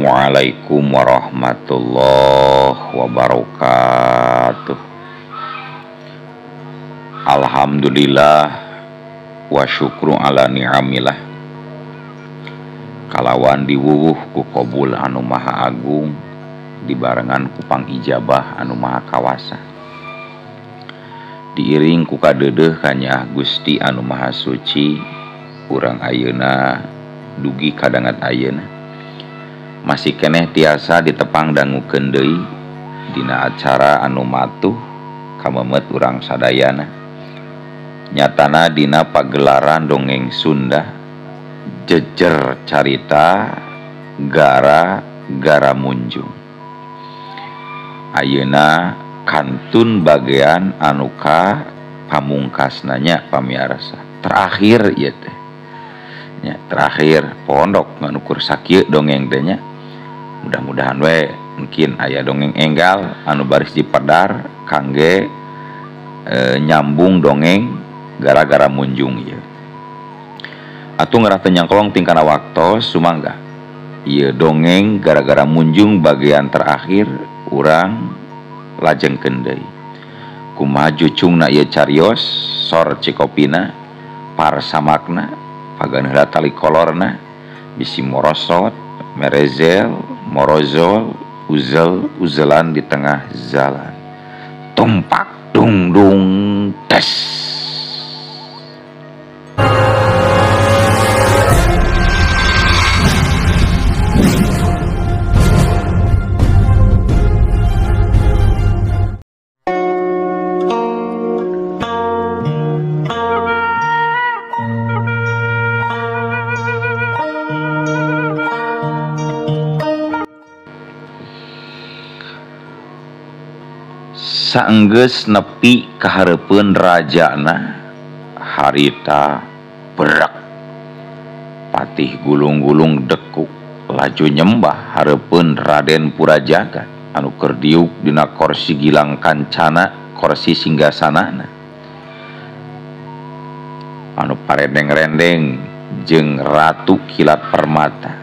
Assalamualaikum warahmatullahi wabarakatuh. Alhamdulillah wa syukru ala ni'amillah. Kalawan diwuwuh ku qabul anu maha agung, dibarengan ku pangijabah anu maha kawasa. Diiring ku kadeudeuh kanyaah Gusti anu maha suci, urang ayeuna dugi kadangat ayeuna masih keneh tiasa ditepang dangukeun deui dina acara anu matuh kamemet urang sadayana. Nyatana dina pagelaran dongeng Sunda jejer carita gara-gara munjung. Ayeuna kantun bagian anu ka pamungkasna nya pamiarsa. Terakhir ieu teh. Nya terakhir pondok nganukur sakieu dongeng teh nya. Mudah-mudahan we mungkin aya dongeng enggal anu baris dipedar kangge nyambung dongeng gara-gara munjung ieu. Atuh ngerah teu nyangkolong tingkana waktos sumangga. Ieu dongeng gara-gara munjung bagian terakhir urang lajengkeun deui. Kumaha jucungna ieu carios sor cikopina parsamakna pagan heula tali kolorna bisi morosot merezel morozol uzel uzelan di tengah jalan tumpak dung dung tes. Saenggeus nepi kahareupeun rajana harita berak patih gulung-gulung dekuk laju nyembah hareupeun Raden Purajagad anu keur diuk dina korsi gilang kancana korsi singgasanana anu parendeng-rendeng jeung Ratu Kilat Permata.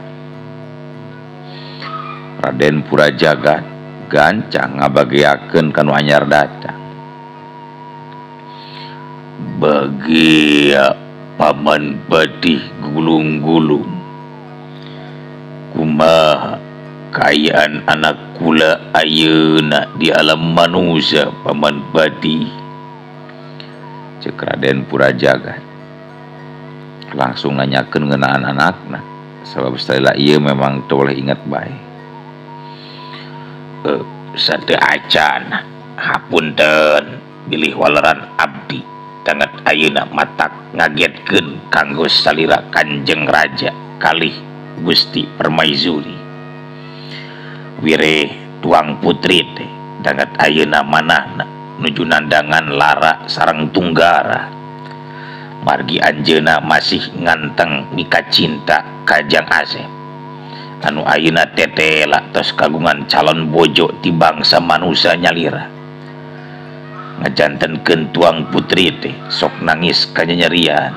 Raden Purajagad gancang ngabageakeun ka nu anyar datang. Bagia paman Patih gulung-gulung, kumaha kaayaan anak kula ayeuna di alam manusia paman Patih? Ceuk Raden Purajagad langsung nanyakeun ngeunaan anakna sabab salila ieu memang teu boleh inget bae. Sate acan hapunten bilih waleran abdi danget ayeuna matak ngagetkeun kanggo salira Kanjeng Raja kalih Gusti Permaisuri. Wire tuang putri teh danget ayeuna manahna nuju nandangan lara sareng tunggara. Margi anjeunna masih nganteng mika cinta ka Jang Asep anu ayeuna tetela tos kagungan calon bojo ti bangsa manusia nyalira. Ngajantenkeun tuang putri teh sok nangis kanyanyerian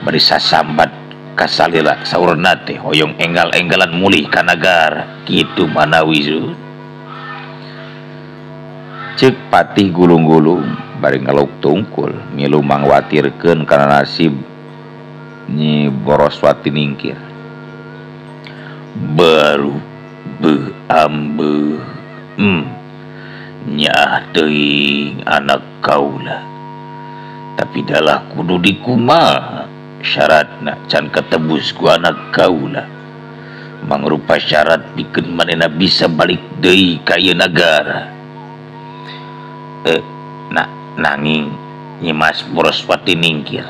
bari sasambat kasalila saurna teh hoyong enggal-enggalan mulih ka nagara kitu manawi sun. Ceuk patih gulung-gulung bari ngeluk tungkul milu mangwatirkeun kana nasib Nyi Boroswati Ningkir. Baru beambe nyaah teuing anak kaula tapi dalah kudu dikumaha syaratna can ketebus ku anak kaula mangrupa syarat pikeun manehna bisa balik deui ka ieu nagara. Nanging Nyimas Boroswati Ningkir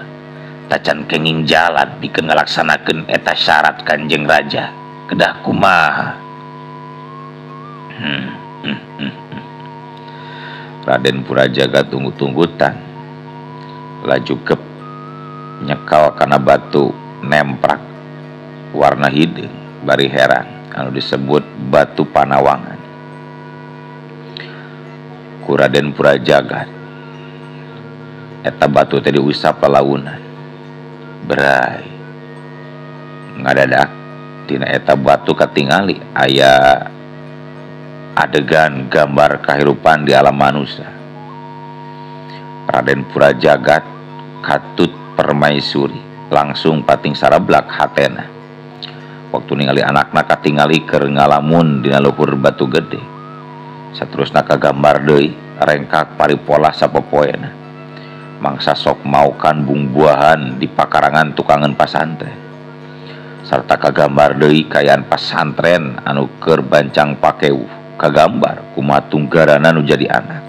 tacan kenging jalan pikeun ngalaksanakeun eta syarat Kanjeng Raja kedah kumaha. Raden Purajagad tunggu-tunggutan laju kep nyekal kana batu nemprak warna hideung bari heran anu disebut batu panawangan. Ku Raden Purajagad eta batu teh diusap lalaunan berai ngadadak Tina eta batu katingali aya adegan gambar kahirupan di alam manusia. Raden Purajagat katut permaisuri langsung pating sarablak hatena. Waktu ningali anakna katingali keur ngalamun dina luhur batu gede. Saterusna kagambar deui rengkak paripola sapopoena. Mangsa sok maukan bungbuahan di pakarangan tukangan pasantren. Sarta kagambar deui kayaan pasantren anu keur bancang pakewuh. Kagambar kumaha tunggarana nu jadi anak.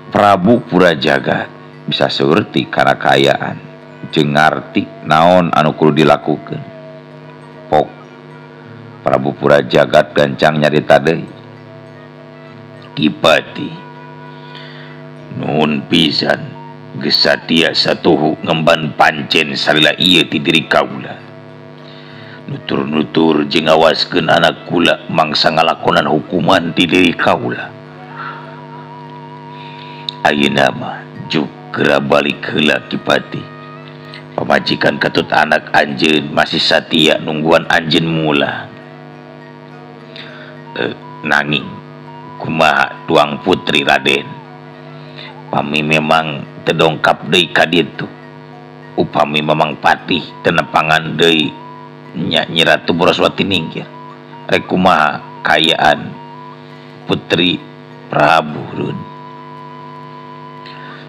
Prabu Purajagat bisa seurti kana kaayaan jeung ngarti naon anu kudu dilakukeun. Pok Prabu Purajagat gancang nyarita deui. Kipati nuhun pisan geus satia satuhu ngemban pancen salila ieu ti diri kaula. Nutur-nutur jeung ngawaskeun anak kula mangsa ngalakonan hukuman ti diri kaula. Ayeuna mah juk geura balik heula Kipati. Pamajikan katut anak anjeun masih satia nungguan anjeun mula. Nanging kumaha tuang putri Raden? Pami memang teu dongkap deui ka ditu. Upami memang patih teu nepangan deui nya Nyi Ratu Boroswati Ningkir. Rek kumaha kaayaan putri Prabu Run?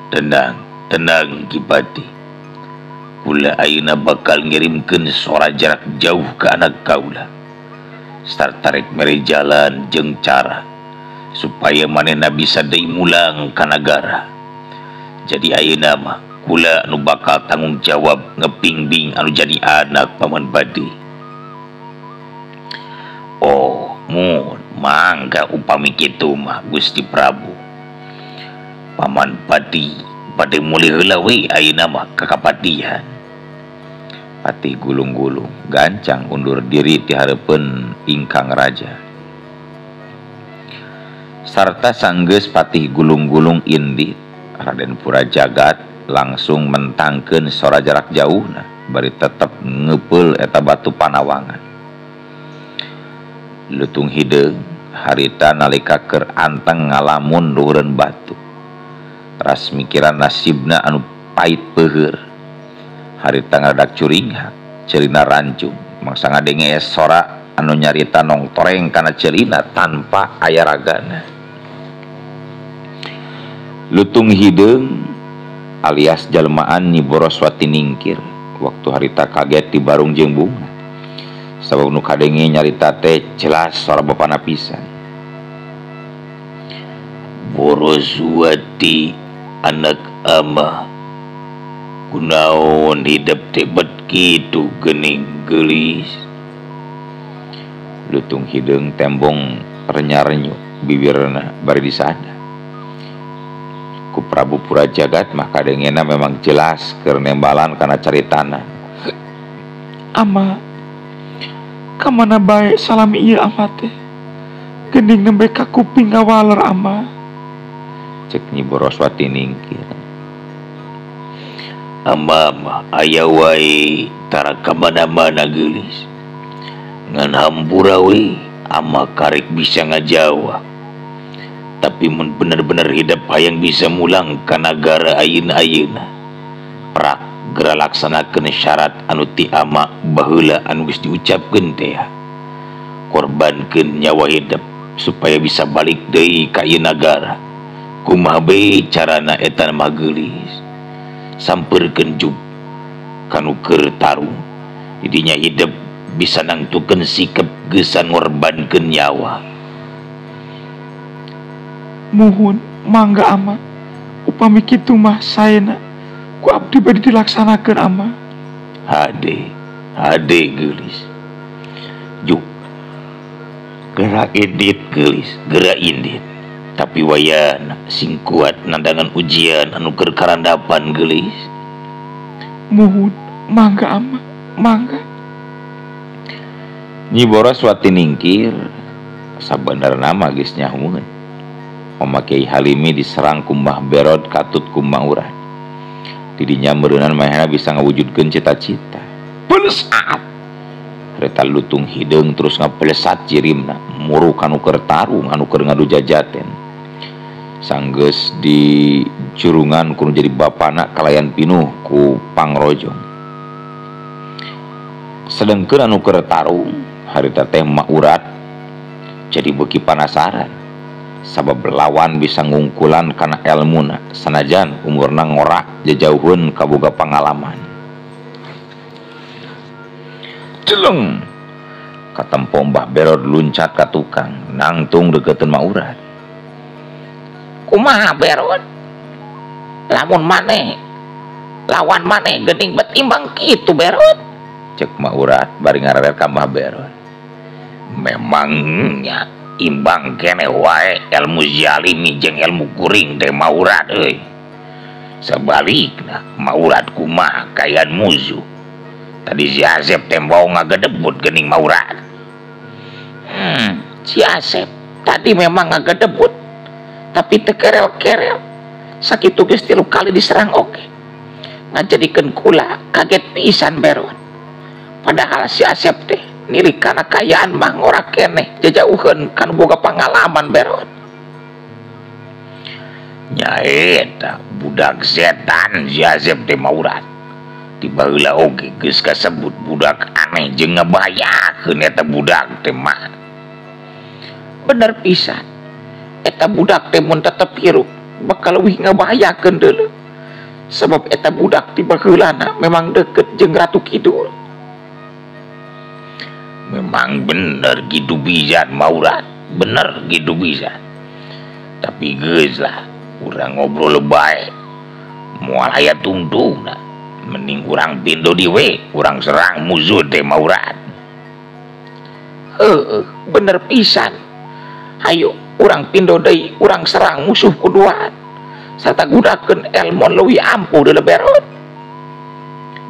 Tenang, tenang Kipati. Kula ayeuna bakal ngirimkeun sora jarak jauh ka anak kaula. Sarta rek mere jalan jeung cara supaya manehna bisa deui mulang ka nagara. Jadi ayeuna mah kula anu bakal tanggung jawab ngepingbing anu jadi anak Paman Badi. Oh, mun mangga upami kitu mah Gusti Prabu. Paman Pati bade mulih heula we ayeuna mah ka kapatihan. Patih gulung-gulung gancang undur diri ti hareupeun ingkang raja. Sarta sanggeus Patih gulung-gulung indit, Raden Purajagat langsung mentangkeun sora jarak jauhna bari tetep ngepeul eta batu panawangan. Lutung hideung harita nalika keur anteng ngalamun luhureun batu. Ras mikiran nasibna anu pait peuheur. Harita ngaradak curinghak, ceulina rancung, mangsa ngadenge sora anu nyarita nongtoreng kana ceulina tanpa aya ragana. Lutung hideung alias jalmaan Nyi Boroswati Ningkir waktu harita kaget di barung jeung bunga. Sabab nu kadenge nyarita teh jelas sora bapana pisan. Boroswati anak amah kunaon hidep teh bet kitu geuning geulis. Lutung hideung tembong renya-renyu bibirna bari disada. Ku Prabu Purajagat mah kadengena memang jelas keur nembalan kana caritana. Ama ka mana bae salami ieu ama teh? Geuning nembe ka kuping ngawaler ama. Cek Nyi Boroswati Ningkir. Ama mah aya wae tara ka mana-mana geulis. Ngan hampura we ama karek bisa ngajawab. Tapi mun bener-bener hidup hayang bisa mulang ka nagara ayeuna-ayeuna. Prak geura laksanakeun syarat anu ti ama baheula anu geus diucapkeun teh. Korbankeun nyawa hidup supaya bisa balik deui ka ieu nagara. Kumaha bae carana eta mah geulis. Sampeurkeun jug kanu keur tarung. Didinya hidup bisa nangtukeun sikep geusan ngorbankeun nyawa. Muhun mangga ama, upami kitu mah saena ku abdi bade dilaksanakeun ama. Hade, hade geulis. Juk geura indit geulis, geura indit. Tapi wayana sing kuat nandangan ujian anu keur karandapan geulis. Muhun mangga ama, mangga. Nyi Boroswati Ningkir sabenerna mah geus nyahueun. Mama Kiai Halimi diserang ku Mbah Berod katut ku Mbah Urad. Didinya meureunan manehna bisa ngawujudkeun cita-cita. Pelesat. Harita lutung hideung terus ngapelesat jirimna, muruk anu keur tarung anu keur ngadu jajaten. Sanggeus di jurungan kudu jadi bapana kalayan pinuh ku pangrojong. Sedengkeun anu keur tarung harita teh Maurat jadi beuki panasaran. Sabab lawan bisa ngungkulan kana elmuna sanajan umurna ngorak jajauheun kaboga pangalaman. Celeng katempo Mbah Berod luncat ka tukang nangtung deukeuteun Maurat. Kumaha Berod? Lamun maneh lawan maneh geuning bet imbang kitu Berod? Cek Maurat bari ngareret ka Mbah Berod. Memangnya imbang kene wae ilmu zalimi jeung ilmu kuring teh Maurat euy. Sabalikna Maurat kumaha kayan musuh. Tadi si Asep teh mau ngagedebut geuning Maurat. Si Asep tadi memang ngagedebut tapi teu kerel-kerel. Sakitu geus 3 kali diserang oge. Ngajadikeun kula kaget pisan Berod. Padahal si Asep teh nilik kana kayaan mah ngora keneh jajauheun kan boga pangalaman Berod. Nyaeta budak setan si Asep teh Maurat. Tiba heula oge geus kasebut budak aneh jeung ngabahayakeun eta budak teh mah. Bener pisan. Eta budak teh mun tetep hirup bakal leuwih ngabahayakeun deuleu. Sebab eta budak tiba heulana memang deket jeung Ratu Kidul. Memang bener gitu pisan Maurat, bener gitu pisan. Tapi geus lah, urang ngobrol bae. Moal aya tungtungna. Mending urang pindo di we, urang serang musuh teh Maurat. Heueuh, bener pisan. Hayu urang pindo deui, urang serang musuh kuduan. Sarta gunakeun elmon leuwih ampuh deuleu Berod.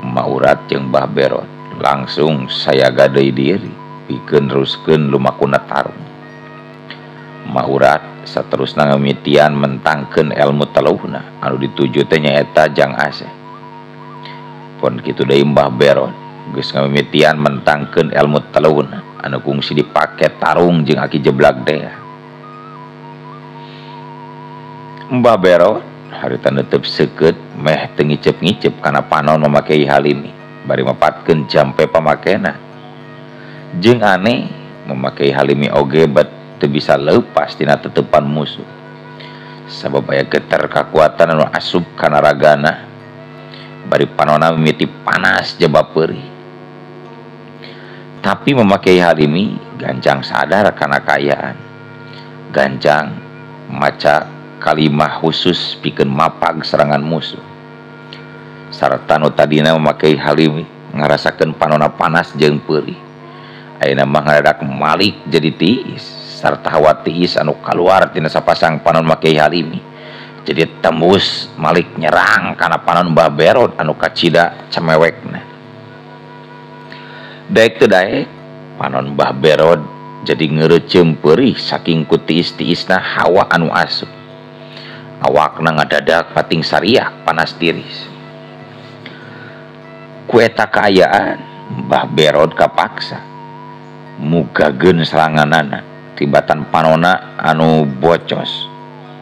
Maurat jeung Mbah Berod langsung sayaga deui diri pikeun neruskeun lumakuna tarung. Maurat saterusna ngamitian mentangkeun elmu teluhna anu dituju teh nyaeta Jang Asep. Pon kitu deui Mbah Berod geus ngamitian mentangkeun elmu teluhna anu kungsi dipake tarung jeung aki jeblag teh. Mbah Berod harita neuteub seukeut meh teu ngiceup-ngiceup kana panon mamake Halimi bari mapatkeun jampe pamakena. Jeung aneh memakai Halimi oge bet teu bisa leupas tina tetepan musuh. Sabab aya geter kakuatan anu asup kana ragana bari panona mimiti panas jaba peurih. Tapi memakai Halimi gancang sadar kana kaayaan. Gancang maca kalimah khusus pikeun mapag serangan musuh. Sarta nu tadina memakai Halimi ngarasakeun panona panas jeung peurih. Ayeuna mah ngadadak malik jadi tiis sarta hawa tiis anu kaluar tina sapasang panon make Halimi. Jadi tembus malik nyerang kana panon Mbah Berod anu kacida cemewekna. Daek teu daek panon Mbah Berod jadi ngereuceum peurih saking ku tiis-tiisna hawa anu asup. Awakna ngadadak pating sariak panas tiris. Ku eta kaayaan Mbah Berod kapaksa mugageun seranganana tibatan panona anu bocos.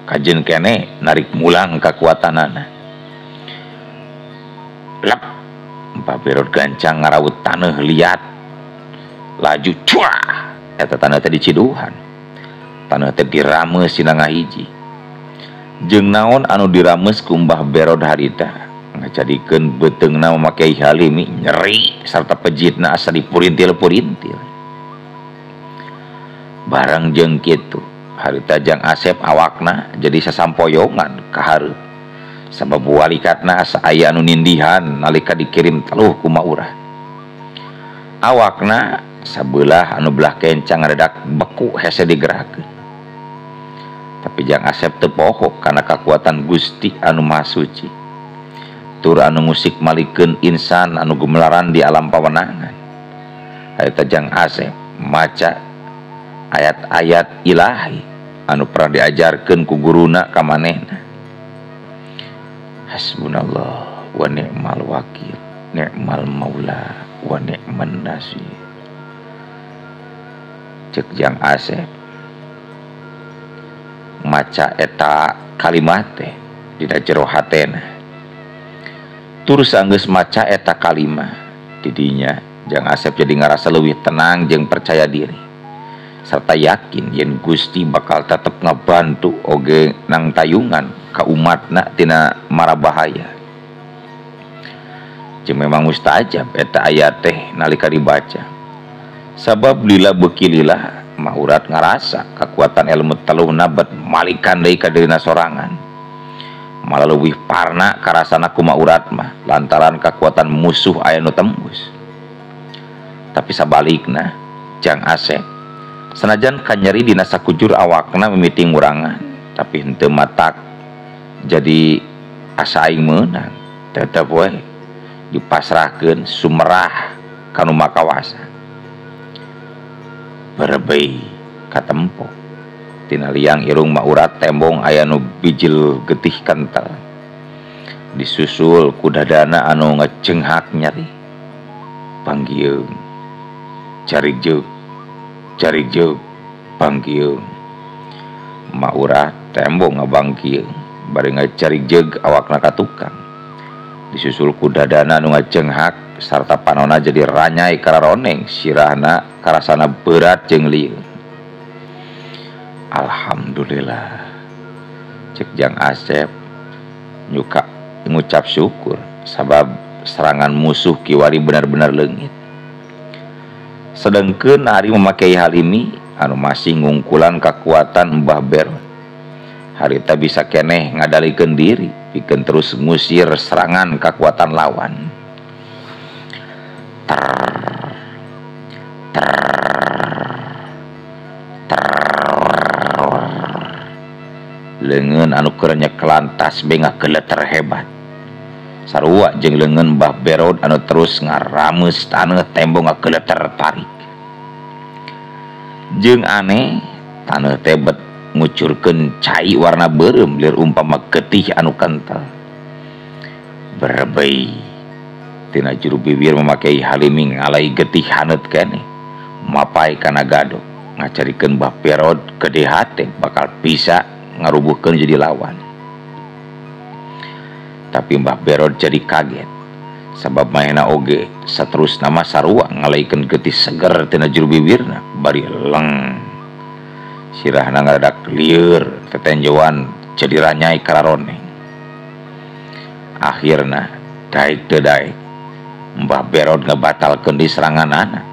Kajen kene narik mulang kakuatanana. Lep Mbah Berod gancang ngarawut taneuh liat laju cuah eta taneuh teh diciduhan. Taneuh teh dirameus sina ngahiji. Jeung naon anu dirameus ku Mbah Berod harita ngajadikeun beuteungna make Halimi nyeri sarta pejitna asa dipurintil-purintil. Barang jeung kitu harita Jang Asep awakna jadi sasampoyongan ka hareup. Sabab walikatna asa aya anu nindihan nalika dikirim teluh ku Maurat. Awakna sabelah anu belah kencang ngadadak beku hese digerakkeun. Tapi Jang Asep teu poho kana kakuatan Gusti anu Maha Suci. Tur anu ngusik malikeun insan anu gumelaran di alam pawenangan. Harita Jang Asep maca ayat-ayat ilahi anu pernah diajarkeun ku guruna ka manehna. Hasbunallah wa ni'mal wakil, ni'mal maula wa ni'man nasir. Cek Jang Asep maca eta kalimat teh dina jero hatena. Tur sanggeus maca eta kalimah didinya Jang Asep jadi ngarasa leuwih tenang jeung percaya diri serta yakin yen Gusti bakal tetep ngabantu oge nang tayungan ka umatna tina mara bahaya. Jeung memang mustajab eta ayat teh nalika dibaca. Sabab lila beuki lila Maurat ngarasa kekuatan ilmu teluhna bet malikan deui ka dirina sorangan. Malah leuwih parna karasana ku Maurat mah lantaran kekuatan musuh aya nu tembus. Tapi sabalikna Jang Asep sanajan kanyeri dina sakujur awakna mimiti ngurangan, tapi henteu matak jadi asa aing meunang, tetep we dipasrahkeun sumerah ka nu makawasa. Berebei katempo tina liang irung Maurat tembong aya nu bijil getih kental, disusul ku dadana anu ngecenghak nyeri. Panggieung carig jeug, carig jeug, panggieung. Maurat tembong ngabangkieung bari ngacarig jeug awakna ka tukang, disusul ku dadana anu ngacenghak sarta panona jadi ranyai kararoneng, sirahna karasana berat jeung lieur. Alhamdulillah, cek Jang Asep nyuka ngucap syukur sabab serangan musuh kiwari benar-benar leungit. Sedengkeun ari memakai Halimi anu masih ngungkulan kekuatan Mbah Berot, harita bisa keneh ngadalikeun diri pikeun terus ngusir serangan kekuatan lawan. Ter ter ter leungeun anu keur nyekelan tasbih ngageleter hebat. Sarua jeung leungeun Mbah Berot anu terus ngarameus taneuh tembong ngageleter tarik. Jeung aneh taneuh teh bet ngucurkeun cai warna beureum lir umpama getih anu kental. Berebei tina juru bibir memakai Halimi ngalai getih haneut keneh mapai kana gado ngacarikeun Mbah Berot gede hate bakal bisa ngarubuhkeun jadi lawan. Tapi Mbah Berot jadi kaget sabab manehna oge saterusna mah sarua ngalaikeun getih seger tina juru bibirna bari leng. Sirahna ngadadak lieur tetenjoan jadi ranyai kararoneng. Akhirna daek teu daek Mbah Berot ngabatalkeun di serangan anak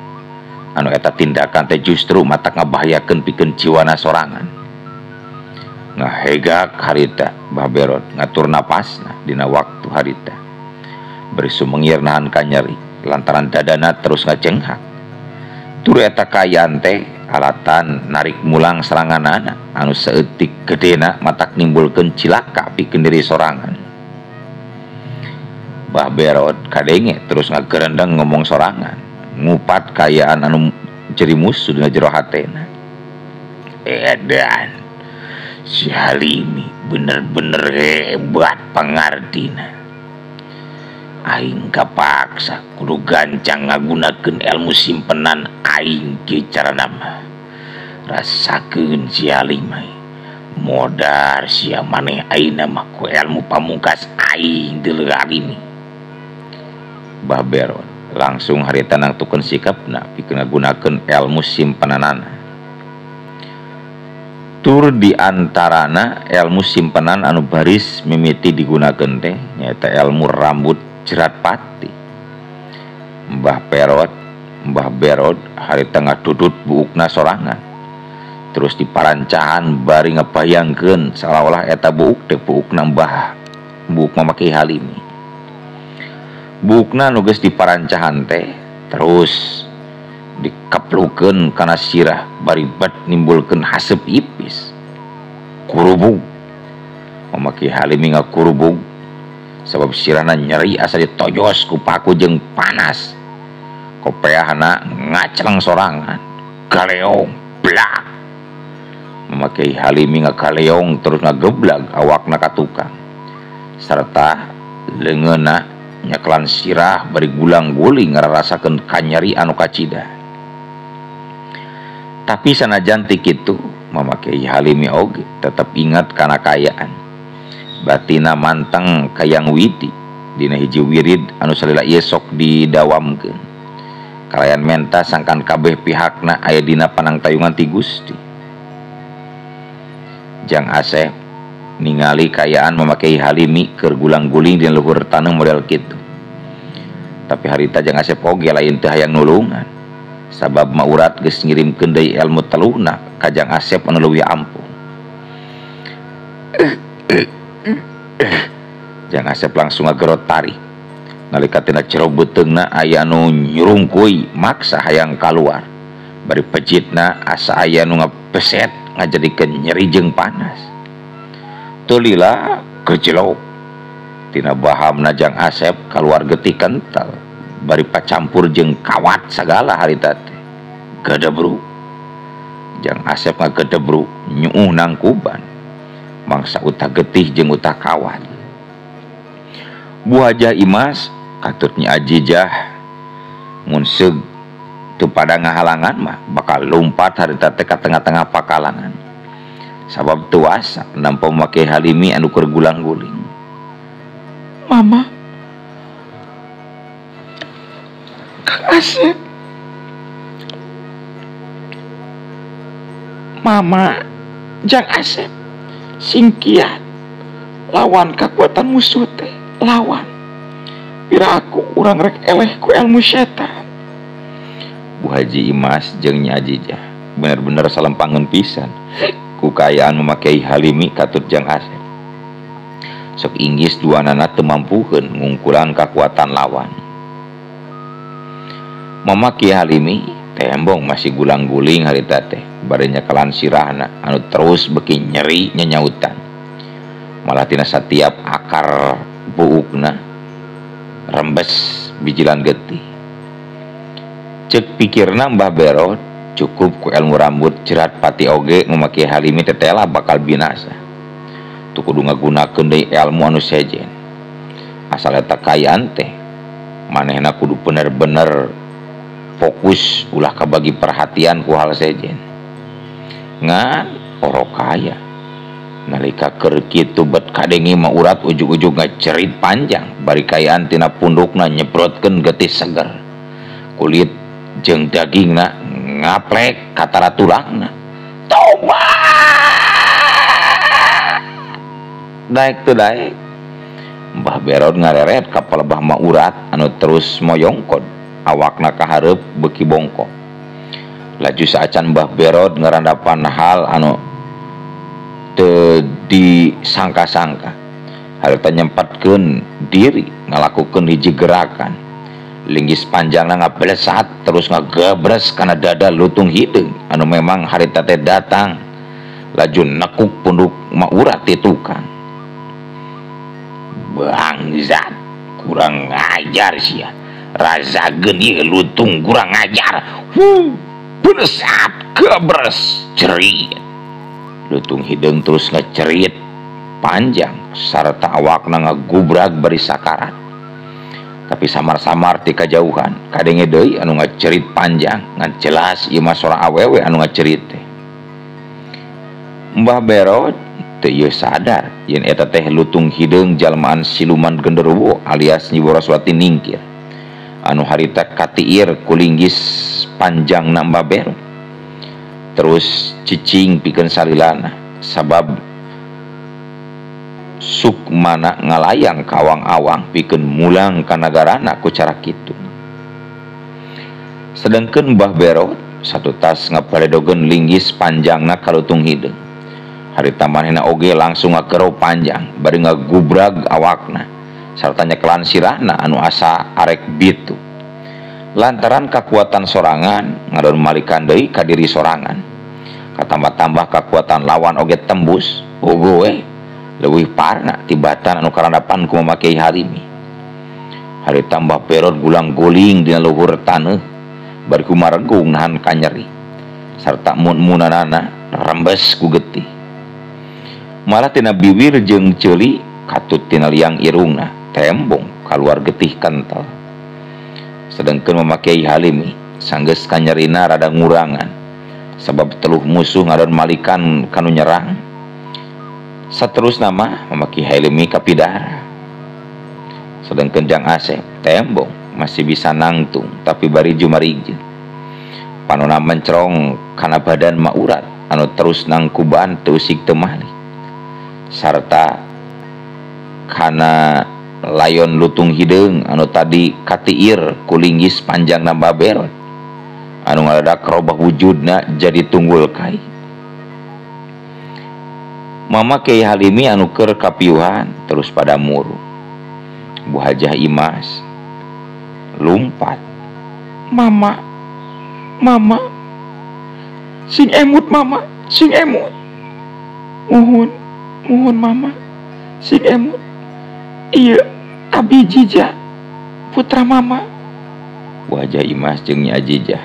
anu eta tindakan teh justru matak ngabahayakeun pikeun jiwana sorangan. Ngahegak harita Mbah Berot ngatur napasna dina waktu harita bari sumengir nahan kanyeri lantaran dadana terus ngacenghak. Tur eta kaayaan teh alatan narik mulang serangan anak anu saeutik gedena matak nimbulkeun cilaka pikeun diri sorangan. Mbah Berot kadenge terus ngagerendeng ngomong sorangan ngupat kaayaan anu jadi musuh dina jero hatena. Edan si Halimi bener-bener hebat pangardina. Aing kapaksa kudu gancang ngagunakeun ilmu simpenan aing kieu carana mah. Rasakeun si Halimi modar sia maneh ayeuna mah ku ilmu pamungkas aing deuleu Halimi. Mbah Berot langsung harita nangtukeun sikapna pikeun ngagunakeun ilmu simpenanana. Tur di antarana ilmu simpenan anu baris mimiti digunakeun teh nyaeta ilmu rambut jerat pati. Mbah Berot harita ngadudut buukna sorangan terus diparancahan bari ngabayangkeun seolah-olah eta buuk teh buukna Mbah buuk mamake Halimi. Buukna nu geus diparancahan teh terus dikeplukeun kana sirah bari bet nimbulkeun haseup ipis. Kurubug mamake Halimi ngakurubug sabab sirahna nyeri asa ditojos ku paku jeung panas. Kopeahna ngaceleng sorangan galeong blak. Memakai Halimi ngagaleong terus ngageblag awakna ka tukang serta leungeunna Nyaklan sirah bari gulang-guling ngararasakeun kanyeri anu kacida. Tapi sanajan ti kitu Mama Kiai Halimi oge tetep ingat kana kaayaan. Batina manteng kayang widi dina hiji wirid anu salila ieu sok didawamkeun. Kalayan menta sangkan kabeh pihakna aya dina panangtayungan ti Gusti. Jang Asep ningali kaayaan Mama Kiai Halimi keur gulang-guling dina luhur taneuh model kitu. Tapi harita Jang Asep oge lain teu hayang nulungan. Sabab maurat geus ngirimkeun deui ilmu teluhna ka Jang Asep anu leuwih ampuh. Jang Asep langsung ngagerot tarik. Nalika tina jero beuteungna aya anu nyurungkuy maksa hayang kaluar. Bari pejitna asa aya nu ngapeset ngajadikeun nyeri jeung panas. Teu lila kejelok. Tina bahamna Jang Asep kaluar getih kental. Bari pacampur jeung kawat sagala harita teh. Gedebru. Jang Asep ngagedebru nyuuh nangkuban. Mangsa utah getih jeung utah kawat. Bu Hajah Imas katut Nyi Ajijah mun seug teu pada ngahalangan mah bakal lumpat harita teh ka tengah-tengah pakalangan. Sabab teu asa nampa make Halimi anu keur gulang-guling. Mama, Kang Asep, Mama, Jang Asep, singkiat lawan kekuatan musuh teh, lawan. Pira aku urang rek eleh ku ilmu setan. Bu Haji Imas jeung Nyi Ajijah bener-bener salempangeun pisan ku kaayaan memakai Halimi katut Jang Asep. Sok inggis duanana teu mampukeun ngungkulan kakuatan lawan. Mama Kiai Halimi tembong masih gulang-guling harita teh bari nyekelan sirahna anu terus beuki nyeri nyanyautan. Malah tina satiap akar buukna rembes bijilan getih. Cek pikirna Mbah Berot cukup ku ilmu rambut jerat pati oge Mama Kiai Halimi tetela bakal binasa. Tuh kudu ngagunakeun deui ilmu anu sejen. Asal eta kaayaan teh manehna kudu bener-bener fokus ulah kabagi perhatian ku hal sejen. Ngan orok kaya nalika keur kitu bet kadenge mah urat ujug-ujug ngacerit panjang bari kaayaan tina pundukna nyebrotkeun getih seger. Kulit jeung dagingna ngaplek katara tulangna. Tobat! Daek teu daek. Mbah Berot ngareret ka palebah ma urat anu terus moyongkod awakna kahareup beuki bongkok. Laju saacan Mbah Berot ngarandapan hal anu teu disangka-sangka. Harita nyempatkeun diri ngalakukeun hiji gerakan. Linggis panjangna ngablesat terus ngagebres kana dada lutung hideung anu memang harita teh datang. Laju nekuk punduk ma urat ti tukang. Bangsat, kurang ajar sia. Razageun ieu lutung kurang ajar. Blesat gebres cerit. Lutung hideung terus ngecerit panjang sarta awakna ngagubrag bari sakarat. Tapi samar-samar ti kajauhan kadenge deui anu ngacerit panjang ngan jelas ieu mah sora awewe anu ngacerit teh. Mbah Berot teu ieu sadar yen eta teh lutung hideung jalmaan siluman genderuwo alias Nyi Boroswati Ningkir anu harita katiir ku linggis panjangna Mbah Berot. Terus cicing pikeun salilana sabab sukmana ngalayang kawang-awang pikeun mulang ka nagarana ku cara kitu. Sedengkeun Mbah Berot satu tas ngapaledogeun linggis panjangna ka lutung hideung. Harita manehna oge langsung ngakero panjang bari ngagubrag awakna sarta nyekelan sirahna anu asa arek bitu. Lantaran kakuatan sorangan ngadon malikan deui ka diri sorangan. Katambah-tambah kakuatan lawan oge tembus puguh we leuwih parna tibatan anu karandapan ku Mama Kiai Halimi. Harita Mbah Berot gulang-guling dina luhur taneuh bari kumaregung nahan kanyeri sarta mun-munanana rembes ku getih. Malah tina biwir jeung ceuli katut tina liang irungna tembong Kaluar getih kental. Sedangkan Mama Kiai Halimi sanggeus kanyerina rada ngurangan sabab teluh musuh ngadon malikan kanu nyerang. Saterusna mah Mama Kiai Halimi kapidara. Sedangkan Jang Asep tembong masih bisa nangtung tapi bari jumarigjeun. Panona mencrong kana badan maurat anu terus nangkuban teu usik teu malih. Sarta kana layon lutung hideung anu tadi katiir kulinggis panjangna Baberod anu ngadadak robah wujudna jadi tunggul kai. Mama Kiai Halimi anu keur kapiuhan terus pada muru. Bu Hajah Imas lumpat. Mama, mama, sing emut mama, sing emut. Muhun, muhun mama, sing emut. Iya, abi Jijah, putra mama. Bu Hajah Imas jeung Nyi Ajijah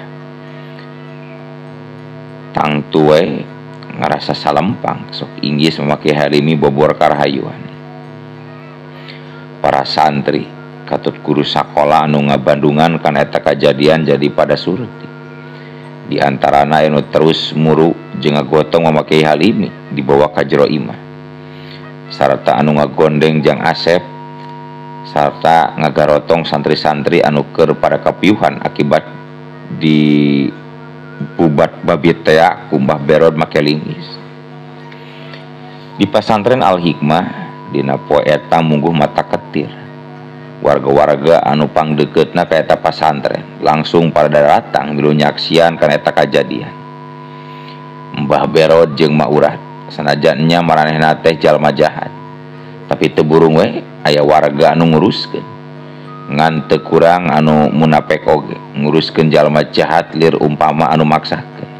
tangtu we ngarasa salempang sok inggis Mama Kiai Halimi bobor karahayuan. Para santri katut guru sakola anu ngabandungan kana eta kajadian jadi pada surti. Di antarana anu terus muru jeung ngagotong Mama Kiai Halimi dibawa ka jero imah. Sarta anu ngagondeng Jang Asep sarta ngagarotong santri-santri anu keur pada kapiuhan akibat di bubat babi tea ku Mbah Berod make linggis. Di pasantren Al Hikmah dina poe eta mungguh mata ketir. Warga-warga anu pangdeukeutna ka eta pasantren langsung pada datang milu nyaksian kana eta kajadian. Mbah Berod jeung Maurat sanajan nya maranehna teh jalma jahat, tapi teu burung we aya warga anu nguruskeun. Ngan teu kurang anu munafik oge nguruskeun jalma jahat lir umpama anu maksakeun.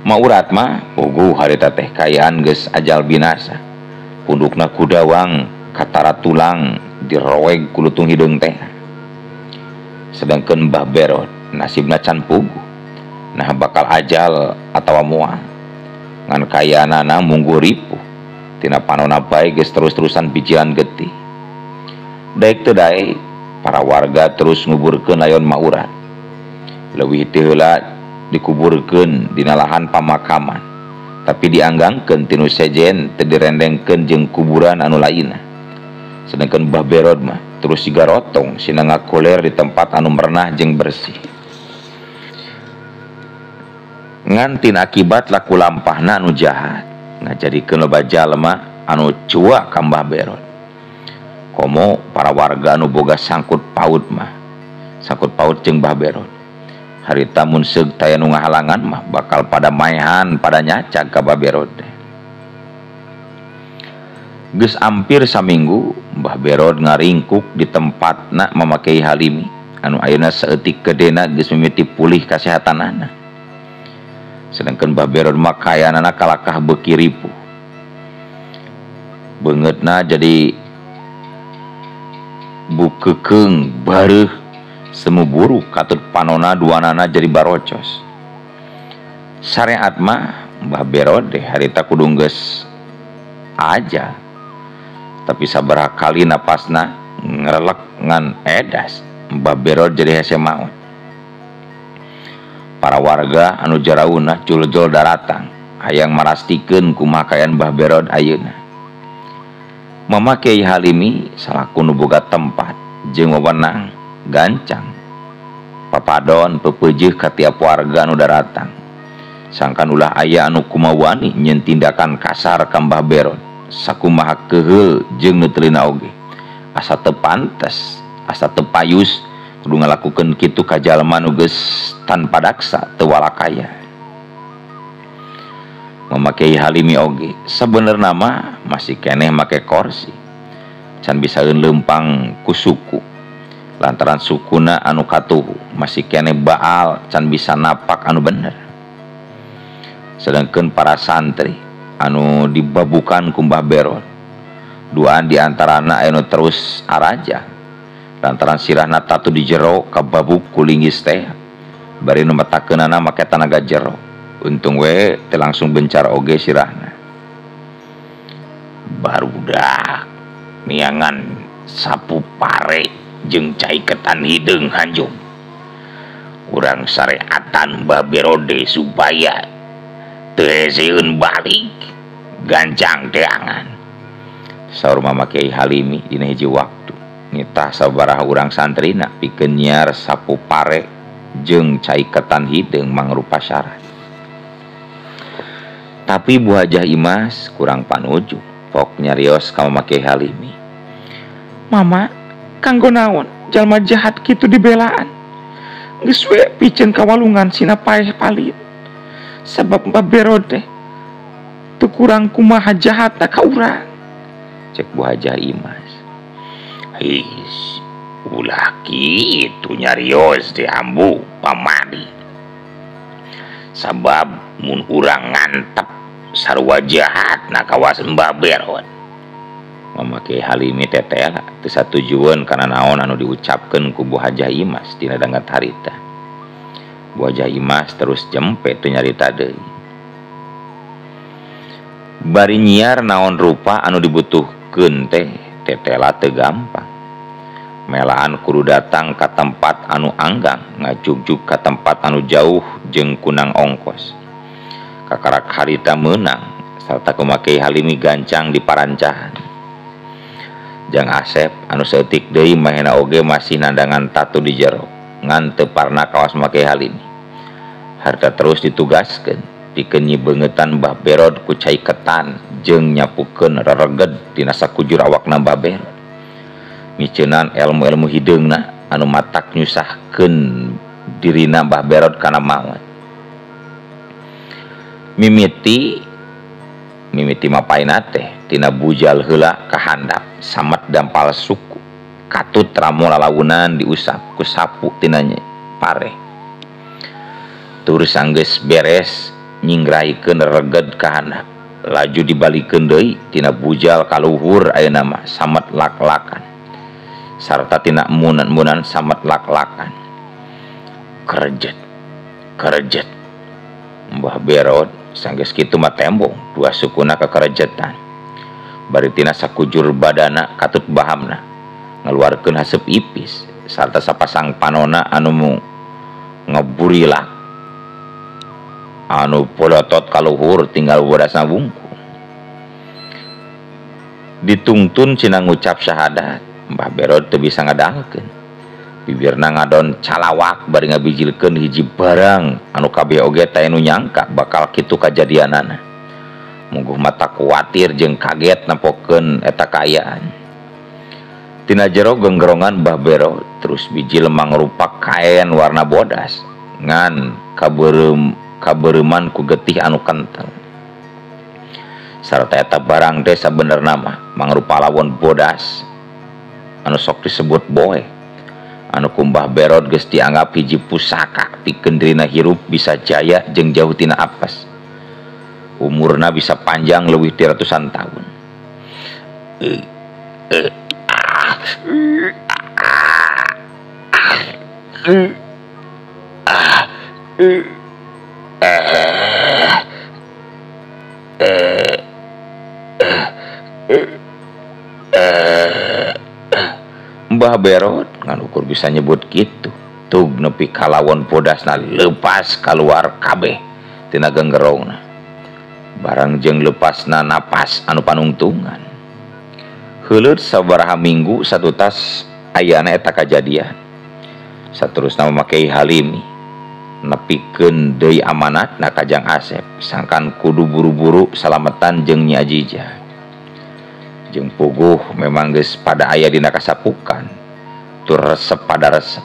Maurat mah puguh harita teh kayaan geus ajal binasa. Pundukna kudawang katara tulang diroweg ku lutung hideung teh. Sedangkan Mbah Berod nasibna can puguh. Nah bakal ajal atawa moal. Ngan kayaanana mungguh ripuh. Tina panona bae geus terus-terusan bijian getih. Daek teu daek para warga terus nguburkeun layon Maurat. Leuwih ti heula dikuburkeun dina lahan pamakaman, tapi dianggangkeun tinu sejen teu direndengkeun jeung kuburan anu lainna. Sedangkan Mbah Berod mah terus digarotong sina ngakoler di tempat anu merenah jeung bersih. Ngan tina akibat laku lampahna anu jahat ngajadikeun loba jalma anu cua ka Mbah Berod. Komo para warga anu boga sangkut paut mah, sangkut paut jeung Mbah Berod. Harita mun seug taya nu ngahalangan mah bakal pada maehan pada nyacag ka Mbah Berod. Geus ampir saminggu Mbah Berod ngaringkuk di tempatna Mama Kiai Halimi anu ayeuna saeutik gedena geus mimiti pulih kasehatanana. Sedangkan Mbah Berod mah kayanana kalakah beuki ripuh. Beungeutna jadi bukekeung bareuh semu buruk katut panona duanana jadi barocos. Syariat mah Mbah Berod deh harita kudu geus aja. Tapi sabaraha kali napasna ngerelek ngan edas Mbah Berod jadi hese maot. Para warga anu jarauna jul-jul daratang hayang marastikeun kumaha kaayaan Mbah Berod ayeuna. Mama Kiai Halimi salaku nu boga tempat jeung wewenang gancang papadon pepeujeuh ka tiap warga anu daratang. Sangkan ulah aya anu kumawani nyeun tindakan kasar ka Mbah Berod sakumaha keheul jeung nu teulina oge. Asa teu pantes, asa teu payus kudu ngalakukeun kitu ka jalma nu geus tanpa daksa teu walakaya. Mama Kiai Halimi oge sabenerna mah masih keneh make korsi. Can bisaeun leumpang ku suku. Lantaran sukuna anu katuhu masih keneh baal can bisa napak anu bener. Sedangkan para santri anu dibabukan ku Mbah Berod, duaan di antarana anu terus araja. Lantaran sirahna tatu di jero kababuk ku linggis teh bari nu metakeunana make tanaga jero. Untung we teu langsung bencar oge sirahna. Barudak niangan Sapu pare jeung cai ketan hideung hanjum. Urang sareatan Mbah Berode supaya teu heseun balik gancang teangan. Saur Mama Kiai Halimi dina hiji waktu nitah sabaraha urang santrina pikeun nyiar sapu pare jeung cai ketan hideung mangrupa syarat. Tapi Bu Hajah Imas kurang panuju, pok nyarios ka Mama Kiai Halimi. Mama, kanggo naon jalma jahat kitu dibelaan? Geus we piceun ka walungan sina paeh palit. Sabab Mbah Berod teh teu kurang kumaha jahatna ka urang. Cek Bu Hajah Imas. His, ulah kitu nyarios teh ambu pamadi. Sabab mun urang ngantep sarua jahatna kawas Mbah Berod. Mama Kiai Halimi tetela teu satujueun kana naon anu diucapkeun ku Bu Hajah Imas dina danget harita. Bu Hajah Imas terus jempe teu nyarita deui. Bari nyiar naon rupa anu dibutuhkeun teh tetela teu gampang. Melaan kudu datang ka tempat anu anggang, ngajugjug ka tempat anu jauh jeung kunang ongkos. Kakarak harita meunang sarta kumaha Kiai Halimi gancang diparancahan. Jang Asep anu saeutik deui mahena oge masih nandangan tatu di jero ngan teu parna kawas Mama Kiai Halimi. Harta terus ditugaskeun pikeun nyibeungetan Mbah Berod ku cai ketan jeung nyapukeun rereged dina sakujur awakna Mbah Berod. Miceunan elmu-elmu hideungna anu matak nyusahkeun dirina Mbah Berod kana maot. Mimiti mapaina teh tina bujal heula ka handap samet dampal suku katut ramo lalaunan diusap ku sapu tina pare. Tur sanggeus beres nyingraikeun reged ka handap laju dibalikeun deui tina bujal ka luhur ayeuna mah samet lak-lakan sarta tina emunan-emunan samet lak-lakan. Kerjet kerjet Mbah Berod sanggeus kitu mah tembong dua sukuna kekerejetan. Bari tina sakujur badana katut bahamna ngaluarkeun haseup ipis sarta sapasang panona anu ngeburilak anu polotot kaluhur tinggal bodasna wungkul. Ditungtun cina ngucap syahadat, Mbah Berod teu bisa ngadalkeun. Bibirna ngadon calawak bari ngabijilkeun hiji barang anu kabeh oge teh nu nyangka bakal kitu kajadianana. Mungguh mata kuatir jeung kaget nempokeun eta kaayaan. Tina jero genggerongan Mbah Berod terus bijil mangrupa kaen warna bodas ngan kabereuman ku getih anu kental. Sarta eta barang teh sabenerna mah mangrupa lawon bodas anu sok disebut boe. Anu ku Mbah Berod geus dianggap hiji pusaka pikeun dirina hirup bisa jaya jeung jauh tina apes. Umurna bisa panjang leuwih ti ratusan tahun. Mbah Berod ngan ukur bisa nyebut kitu tug nepi kalawon podasna lepas kaluar kabeh tina genggerongna. Barang jeung lepasna napas anu panungtungan. Heuleut sabaraha minggu satutas ayana eta kajadian. Saterusna Mama Kiai Halimi nepikeun deui amanatna ka Jang Asep sangkan kudu buru-buru salametan jeung Nyi Ajijah. Jeung puguh memang geus pada aya dina kasapukan tur resep pada resep.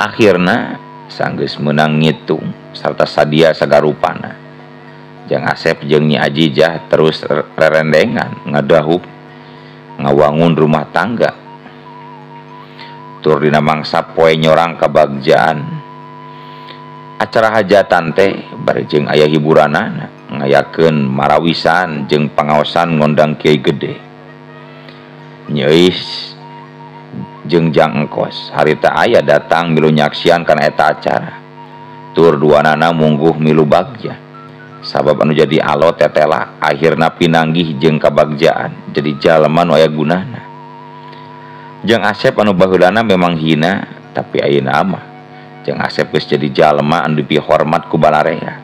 Akhirna sanggeus meunang ngitung sarta sadia sagarupana. Jang Asep jeung Nyi Ajijah terus rerendengan ngadahup ngawangun rumah tangga. Tur dina mangsa poe nyorang kabagjaan. Acara hajatan teh bari jeung aya hiburanana ngayakeun marawisan jeung pangaosan ngondang kiai gede. Nyeis jeung Jang Engkos harita aya datang milu nyaksian kana eta acara. Tur duanana mungguh milu bagja. Sabab anu jadi alo tetela akhirna pinanggih jeung kabagjaan jadi jalma nu aya gunana. Jang Asep anu baheulana memang hina tapi ayeuna mah Jang Asep geus jadi jalma anu dipihormat ku balarea.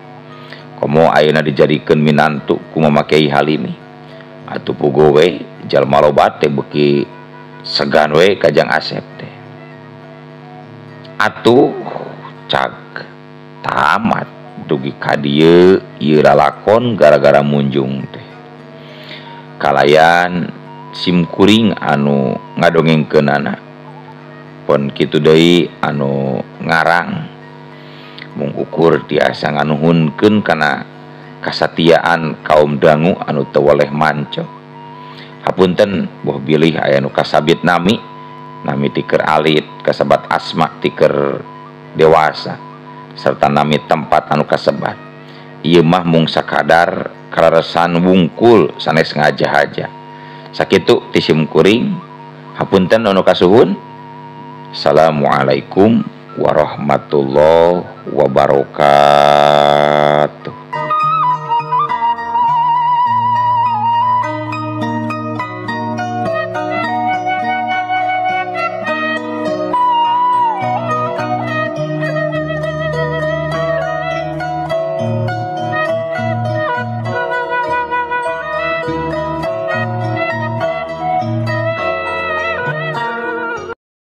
Komo ayeuna dijadikeun minantu ku Mama Kiai Halimi. Atuh puguh we jalma loba teh beuki segan we ka Jang Asep teh. Atuh cag tamat dugi ka dieu ieu lalakon gara-gara munjung teh. Kalayan simkuring anu ngadongengkeunana pon kitu deui anu ngarang mung ukur tiasa nganuhunkeun kana kasatiaan kaum dangu anu teu weleh manco. Hapunten boh bilih aya nu kasabit nami, nami tiker alit, kasebat asma tiker dewasa, serta nami tempat anu kasebat. Ieu mah mung sakadar kaleresan wungkul sanes ngajahaja. Sakitu ti simkuring, hapunten anu kasuhun. Assalamualaikum warahmatullahi wabarakatuh.